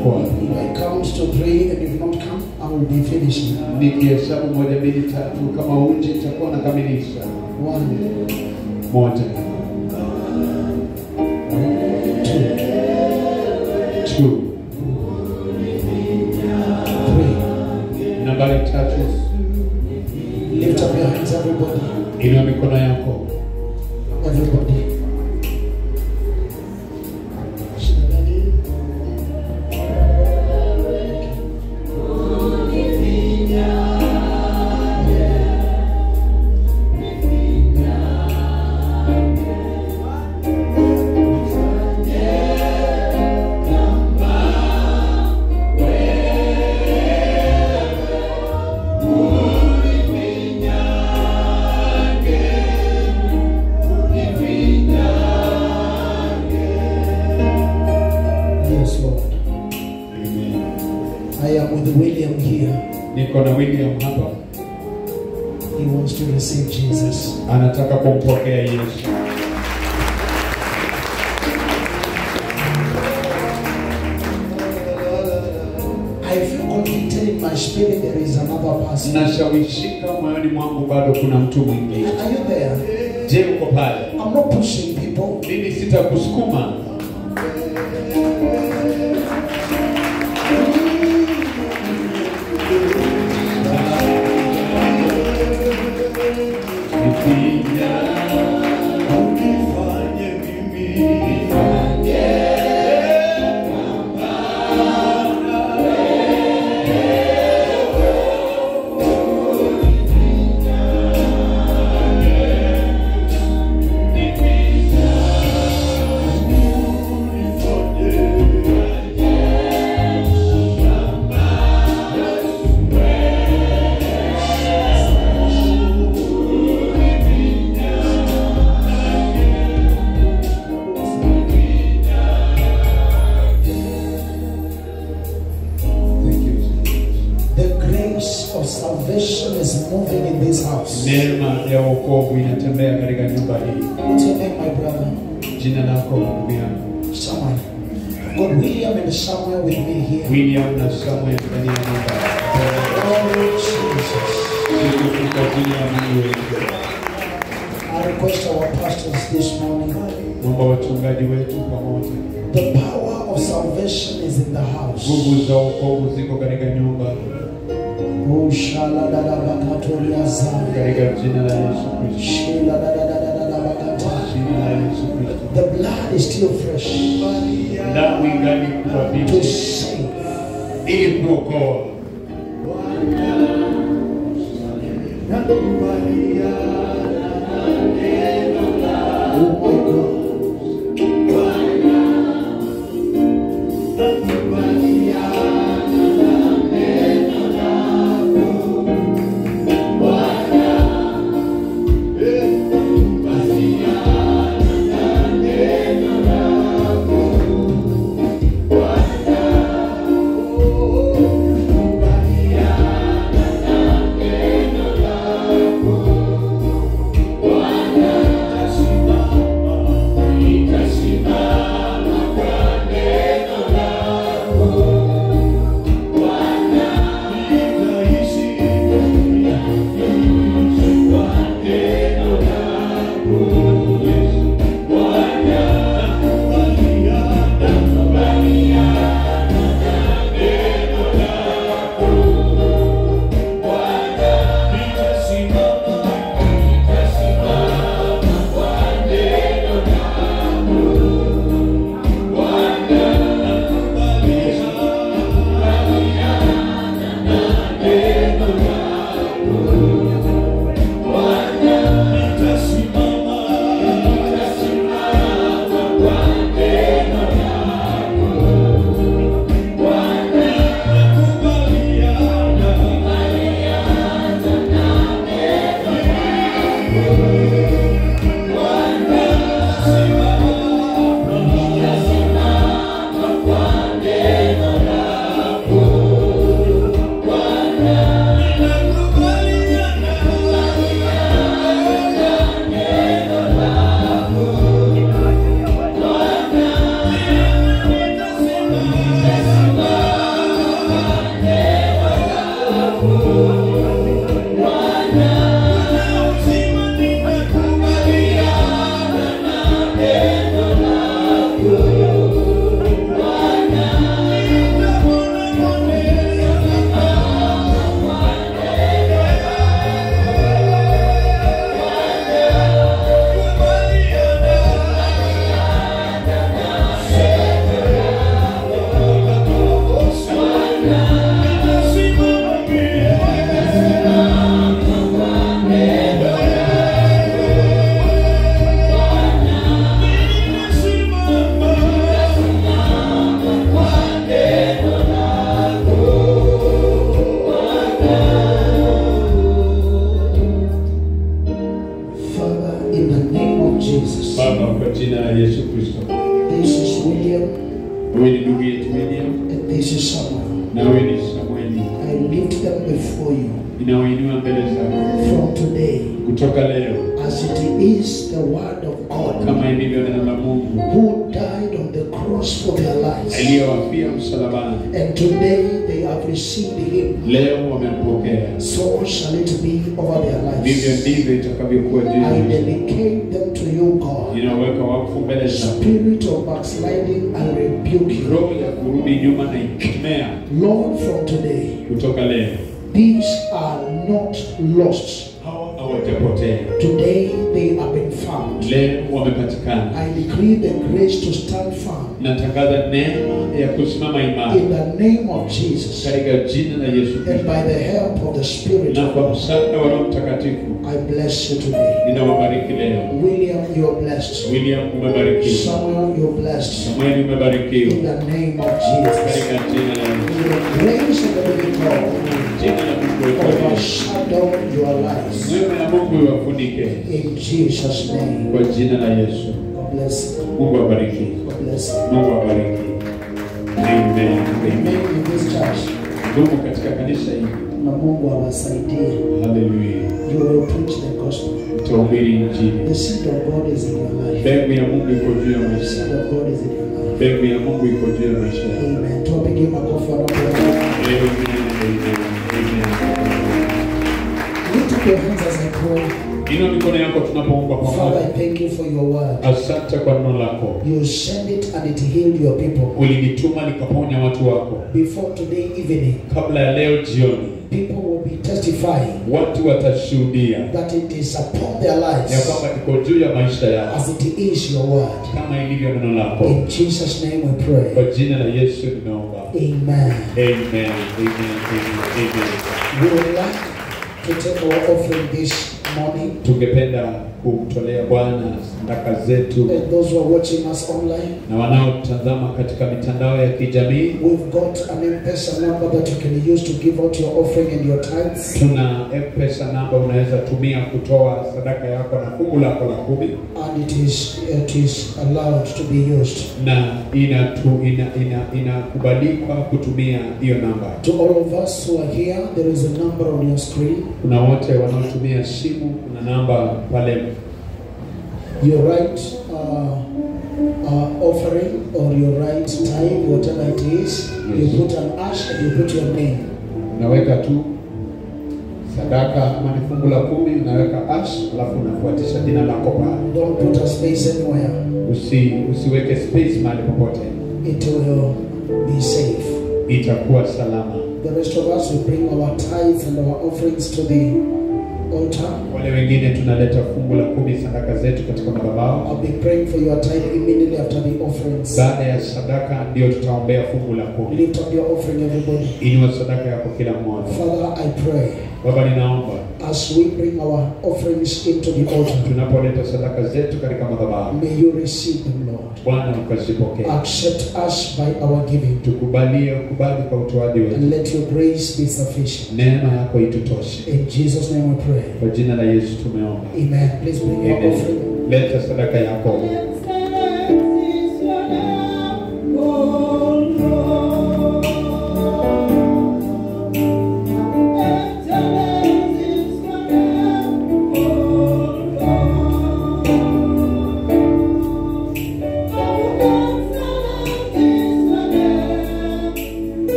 Uko hapa? If I count to three and you've not come, I will be finishing. Nikihesabu 1, 2, 3, kama uje nitakuwa nakamilisha. 1, 1, 2, 2, 3. Nambari 3. Lift up your hands, everybody. Inua mikono yako. Everybody. Yes, Lord. I am with William here. Niko na William hapa. He wants to receive Jesus. Anataka kumpokea Yesu. I feel convicted in my spirit there is another person. Nashawishika moyoni mwangu bado kuna mtu mwingine. Are you there? Je, uko pale? I'm not pushing people. Mimi sitakusukuma. Thank you. The grace of salvation is moving in this house. Neema ya wokovu inatembea katika nyumba hii. What's your name, my brother? Jina lako ndugu yangu? Samuel. I've got William and Samuel with me here. William na Samuel ndani ya nyumba. Oh, Jesus. Tukufu kwa jina la Mungu wetu. I request our pastors this morning. Naomba wachungaji wetu pamoja. The power of salvation is in the house. Nguvu za wokovu ziko katika nyumba. Oh, shaladadabakatoriaza. Katika jina la Yesu Kristo. Shiladadadadadabakata. Jina la Yesu Kristo. The blood is still fresh Damu ingali kuwa to bichi save. ili kuokoa. Oh my God. Bwana. From today, as it is the word of God, who died on the cross for their lives, and today they have received him, so shall it be over their lives. I dedicate them to you, God. Spirit of backsliding, I rebuke you. Lord, from today, these are not lost. Today they have been found. I decree the grace to stand firm. In the name of Jesus. And by the help of the Spirit of God, I bless you today. William, you are blessed. Samuel, you are blessed. In the name of Jesus. May the grace of the living God overshadow your lives. In Jesus' name. God bless you. God bless you. Amen. Amen. In this church. Na Mungu awasaidie. Hallelujah. You will preach the gospel. The seed of God is in your life. The seed of God is in your life. Amen. Tuwapigie makofi wanapoomba. Amen. Amen. Amen. Lift up your hands as I pray. Father, I thank you for your word. You sent it and it healed your people. Before today evening, people will be testifying that it is upon their lives as it is your word. In Jesus' name we pray. Amen. Amen. Amen. Amen. We would like to take our offering this morning. Tungependa kumtolea Bwana sadaka zetu. And those who are watching us online, na wanaotazama katika mitandao ya kijamii, we've got an M-Pesa number that you can use to give out your offering and your tithes. Tuna M-Pesa number unaweza tumia kutoa sadaka yako na fungu lako la 10. And it is allowed to be used. Na inakubalika kutumia hiyo namba. To all of us who are here, there is a number on your screen. Kuna wote wanaotumia simu, kuna namba pale. You write offering or you write tithe, whatever it is. Yes. You put an ash and you put your name. Unaweka tu sadaka ama ni fungu la 10, unaweka ash alafu unafuatisha jina lako pale. Don't put a space anywhere. Usiweke space mahali popote. It will be safe. Itakuwa salama. The rest of us, we bring our tithes and our offerings to the altar. Wale wengine tunaleta fungu la 10 sadaka zetu katika madhabahu. I'll be praying for your tithe immediately after the offerings. Baada ya sadaka ndio tutaombea fungu la 10. Lift up your offering, everybody. Inua sadaka yako kila mmoja. Father, I pray. Baba, ninaomba. As we bring our offerings into the altar, tunapoleta sadaka zetu katika madhabahu, may you receive them, Lord. Bwana ukazipokee. Accept us by our giving. Tukubalie, ukubali kwa utoaji wetu. And let your grace be sufficient. Neema yako itutoshe. In Jesus' name we pray. Kwa jina la Yesu tumeomba. Amen. Please bring your offering. Leta sadaka yako.